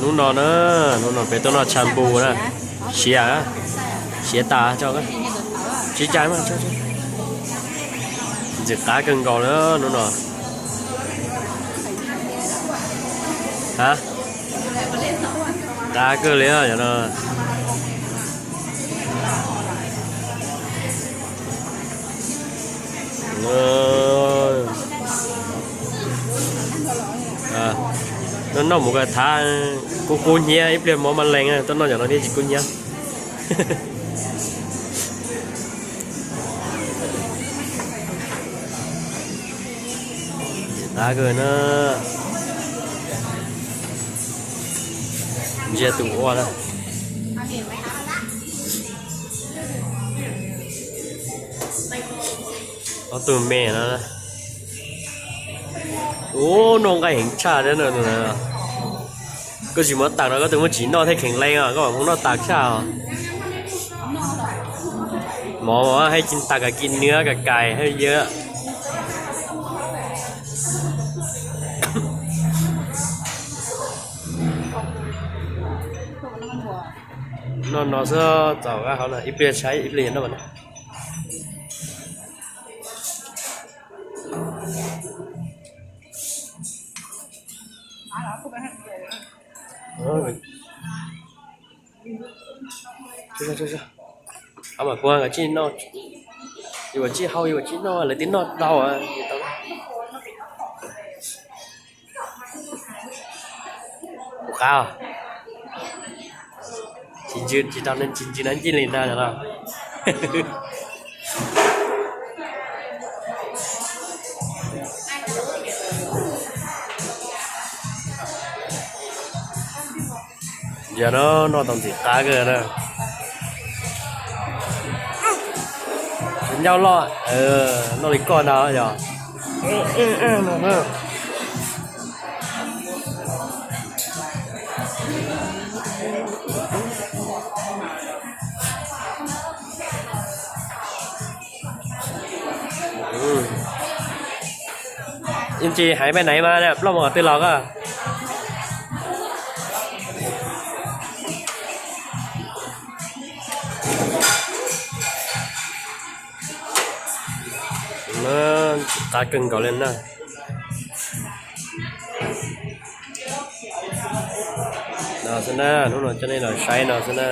Hnub no na, hnub no peb tuaj noj tsha npus na, siav, siav tas tso, tsis cais mas. Ntxim qab kawg nkaus na hnub no. Ha, qab kawg li no. Noj noj mus kom thav, kub kub hnyiab, ib pliag mob mas lees, tuaj noj cov no thiaj tsis kub hnyiab. Qab kawg na. Ntsia tus ua na. Ob tug me no. Ub, noj nqaij heev tshaj thiab na. Koj tsis muab tas no koj tus muaj tsis noj thiab kheev leej os, koj mam mus noj tas tshaj os. Mov mas haj tsis tas, kis nws kis kais haj yam. Noj no xwb txaus qab hauv na, ib pliag saib ib pliag noj. Mas kuv tsis noj, yuav tsis hau yuav tsis noj, lawv twb noj tau. Tus qab, tsis ntsws tsis tau, tsis ntsws na, ncij li na los. Yog no noj tau ntxim qab kawg na. Ncauj loj, noj li koj ntag yog. Yeej tsis hais peb naiv mas ploj mus qhov twg los koj. Qab kawg nkaus li na. No xwb na, hnub no coj nej los saib no xwb na.